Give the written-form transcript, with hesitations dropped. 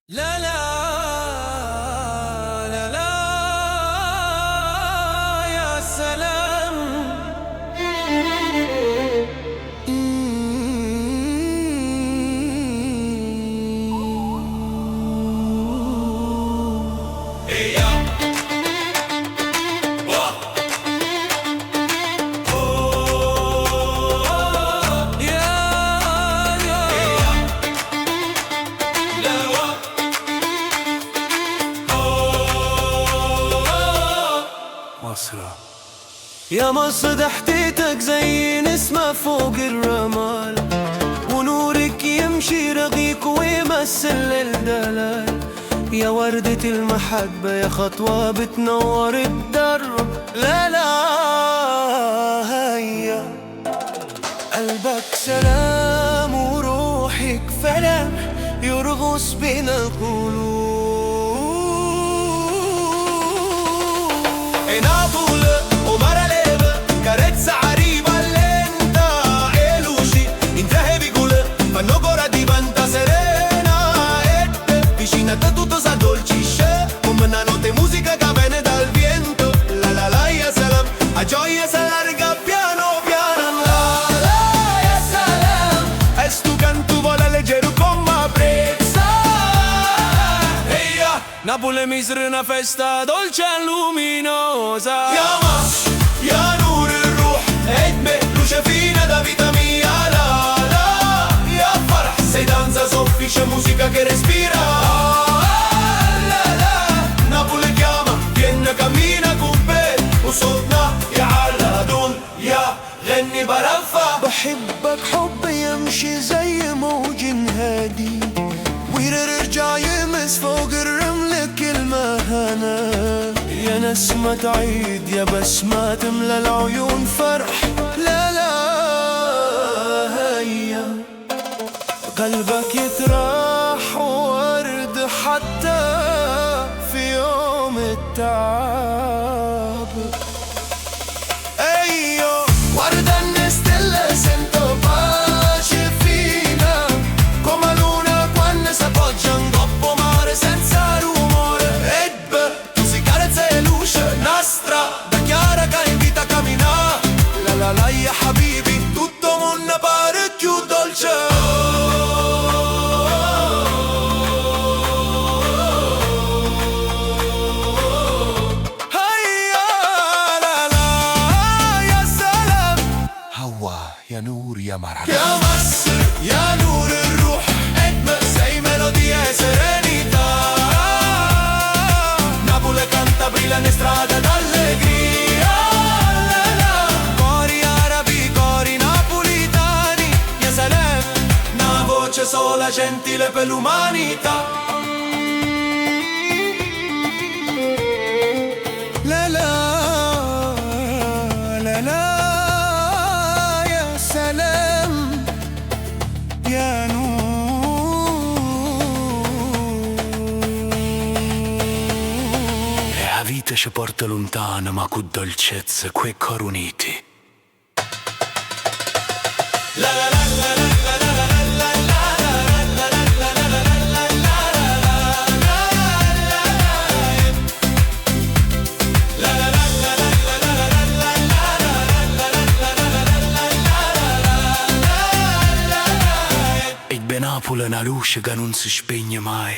لا لا لا لا يا سلام. يا يا مصر. يا مصر ضحكتك زي نسمة فوق الرمال، ونورك يمشي رغيك ويمثل الدلال. يا وردة المحبة يا خطوة بتنور الدرب. لا لا هيا قلبك سلام وروحك فلا يرغص بين القلوب. Napoli, 'o mare leva, carezza 'a riva lenta e luci 'int' 'e vicule fanno 'o core addiventà serena e te, vicino a te tutto s'addolcisce come 'na notte 'e musica che viene dal viento. La la la يا سلام, 'a gioia s'allarga piano piano. La la يا سلام, e stu canto vola leggero come 'a brezza. Ehi, Napoli مصر una festa dolce e luminosa. يا مصر يا نور الروح ادمه luce fina da vita mia. La la يا فرح sei danza soffice musica che respira. La la Napoli chiama vieni cammina con me وصوتنا يعلى دنيا غني برفع. بحبك حب يمشي زي موج هادي ويرجع يمس فوق الرمل كلمة هنا. يا نسمة عيد يا بسمة تملى العيون فرح. لا لا هيا قلبك يتراح ورد حتى في يوم التعب. Ehi io guarda 'e stelle sento pace fina come 'a luna quando s'appoggia 'ncopp' 'o mare senza rumore. E beh, tu sei carezza e luce, 'na strada chiara che invita a camminare. La la la يا حبيبي tutto 'o munno pare cchiù dolce. هيا لا لا يا سلام. هوا يا نور يا مرحبا. يا مصر يا نور الروح ritmo sei melodia e serenità. Napoli canta brilla in strada d'allegria. La la Cori arabi, cori napolitani, يا سلام. Una voce sola gentile per l'umanità. لا لا لا لا يا سلام يا نور. E 'a vita ci porta lontano, ma con dolcezza, quei cori uniti. La la la la la la la la la E Napoli è una luce che non si spegne mai.